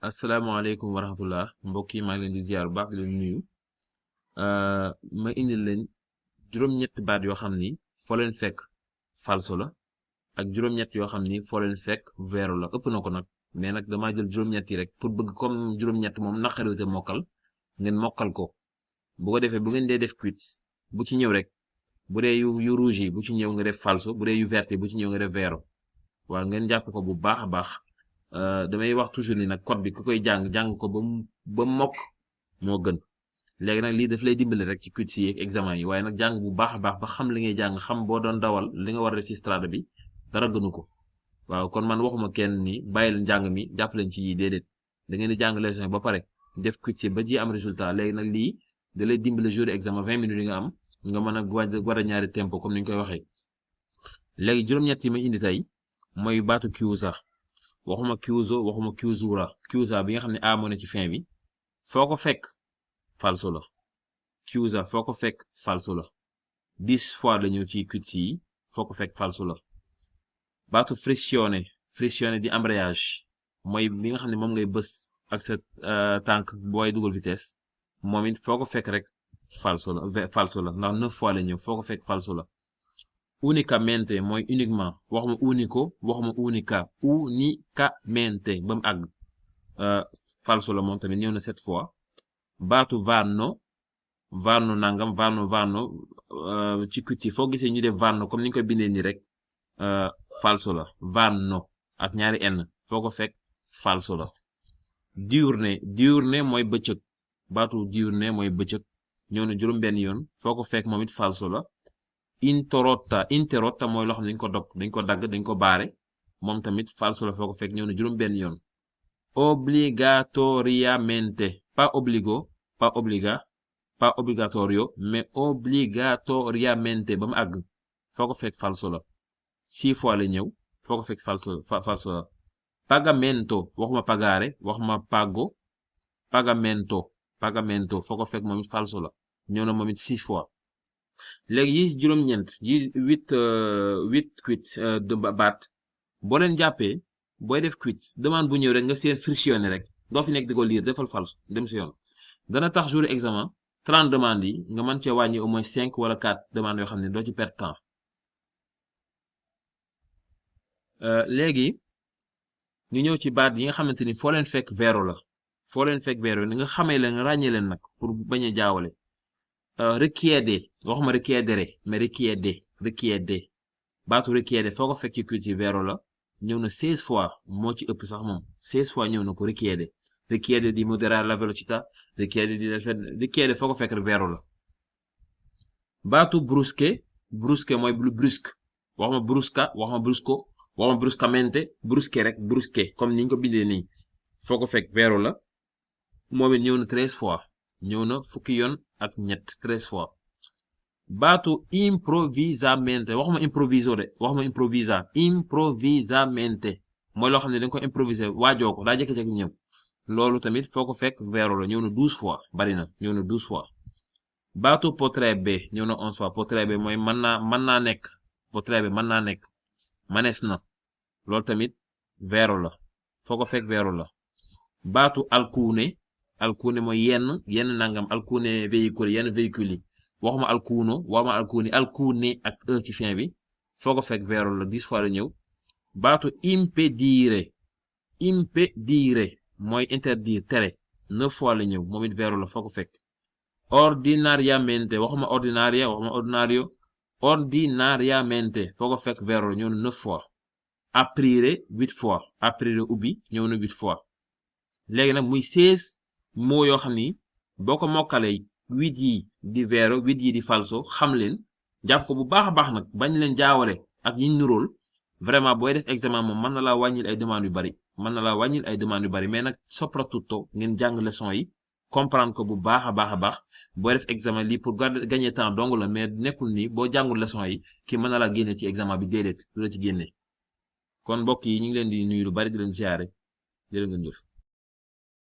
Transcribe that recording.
asalaamaaleykum wa rahmatullah mbokk yi maa ngi leen di ziar bu baax di leen nuyu ma indil leen juróom-ñetti baat yoo xam ni foo leen fekk falso la ak juróom-ñett yoo xam ni foo leen fekk vero la ëpp na ko nag mais nag damaa jël juróom-ñett yi rek pour bëgg comme juróom-ñett moom naqariwute mokkal ngeen mokkal ko bu ko defee bu ngeen dee def quiz bu ci ñëw rek bu dee yu rouge yi bu ci ñëw nga def falso bu dee yu vert yi bu ci ñëw nga def vero waaw ngeen jàpp ko bu baax a baax. damay wax toujours ni nag code bi ku koy jàng ko ba mokk moo gën léegi nag lii daf lay dimbali rek ci quiz yi ak examen yi waaye nag jàng bu baax a baax ba xam li ngay jàng xam boo doon dawal li nga war a def ci strada bi dara gënu ko waaw kon man waxuma kenn ni bàyyi leen jàng mi jàpp leen ci yii déedéet da ngeen di jàng leçon ba pare def quiz yi ba ji am résultat léegi nag lii da lay dimbali jour examen 20 minutes yi nga am nga mën a war a ñaari tempo comme ni ñu koy waxee léegi juróom-ñett yi may indi tey mooy baatu chiusa waxuma chiuso waxuma chiusura chiusa bi nga xam ne a moo ne ci fin bi foo ko fekk falso la chiusa foo ko fekk falso la 10 fois la ñëw ci quiz yi foo ko fekk falso la baatu frizione di embrayage mooy bi nga xam ne moom ngay bës ak sa tànk booy dugal vitesse moom it foo ko fekk rek falso la ndax 9 fois la ñëw foo ko fekk falso la unicamente mooy uniquement waxuma unico waxuma unicamente ba mu àgg falso la moom tamit ñëw na 7 fois baatu vanno nangam vanno ci quiz yi foo gisee ñu def vanno comme ni ñu koy bindee nii rek falso la vanno ak ñaari n foo ko fekk falso la diurne mooy bëccëg baatu diurne mooy bëccëg ñëw na juróom-benn yoon foo ko fekk moom it falso la interrotta mooy loo xam ne dañ ko dagg dañ ko baare moom tamit falso la foo ko fekk ñëw na juróom-benn yoon obbligatoriamente pas obbligatorio mais obbligatoriamente ba mu àgg foo ko fekk falso la 6 fois la ñëw foo ko fekk falso la pagamento waxuma pagare waxuma pagamento foo ko fekk moom it falso la ñëw na moom it 6 fois léegi yi juróom-ñeent yi 8 quiz de baat boo leen jàppee booy def quiz demande bu ñëw rek nga seen frizione rek doo fi nekk di ko lire defal falso dem si yoon dana tax jour examen 30 demandes yi nga mën cee wàññi au moins 5 wala 4 demandes yoo xam ne doo ci perdre temps léegi ñu ñëw ci baat yi nga xamante ni foo leen fekk vero la ni nga xamee leen nga ràññee leen nag pour bañ a jaawale richiede waxuma richiedere mais richiede baatu richiede foo ko fekk ci quiz yi vero la ñëw na 16 fois moo ci ëpp sax moom 16 fois ñëw na ko richiede di moderare la velocità richiede foo ko fekk rek vero la baatu brusque mooy brusque waxuma brusca waxuma brusco waxuma bruscamente brusque comme ni ñu ko bindee nii foo ko fekk vero la moom it ñëw na 13 fois ñëw na fukki yoon ak ñett 13 fois baatu improvisamente waxuma improvisamente mooy loo xam ne dañ ko improviser waajoo ko daa jékki-jékki ñëw loolu tamit foo ko fekk vero la ñëw na 12 fois bari na ñëw na 12 fois baatu potrebbe ñëw na 11 fois potrebbe mooy mën naa nekk potrebbe mën naa nekk manees na loolu tamit vero la foo ko fekk vero la baatu alcune mooy yenn nangam alcune véhicule yenn véhicule yi waxuma alcune ak e ci fin bi foo ko fekk vero la 10 fois la ñëw baatu impedire mooy interdire tere 9 fois la ñëw moom it vero la foo ko fekk ordinariamente waxuma ordinariamente foo ko fekk vero la ñëw na 9 fois aprire 8 fois aprire ubbi ñëw na 8 fois léegi nag muy 16 moo yoo xam ni boo ko mokkalee 8 yi di vero 8 yi di falso xam leen jàpp ko bu baax a baax nag bañ leen jaawale ak yiñ nuróol vraiment booy def examen moom mën na laa wàññil ay demandes yu bari mais nag soprattutto ngeen jàng leçon yi comprendre ko bu baax a baax booy def examen lii pour gagner temps dong la mais nekkul ni boo jàngul leçon yi ki mën na laa génne ci examen bi déedéet du la ci génne kon mbokk yi ñu ngi leen di nuyu lu bari di leen ziare jërë ngeen jëf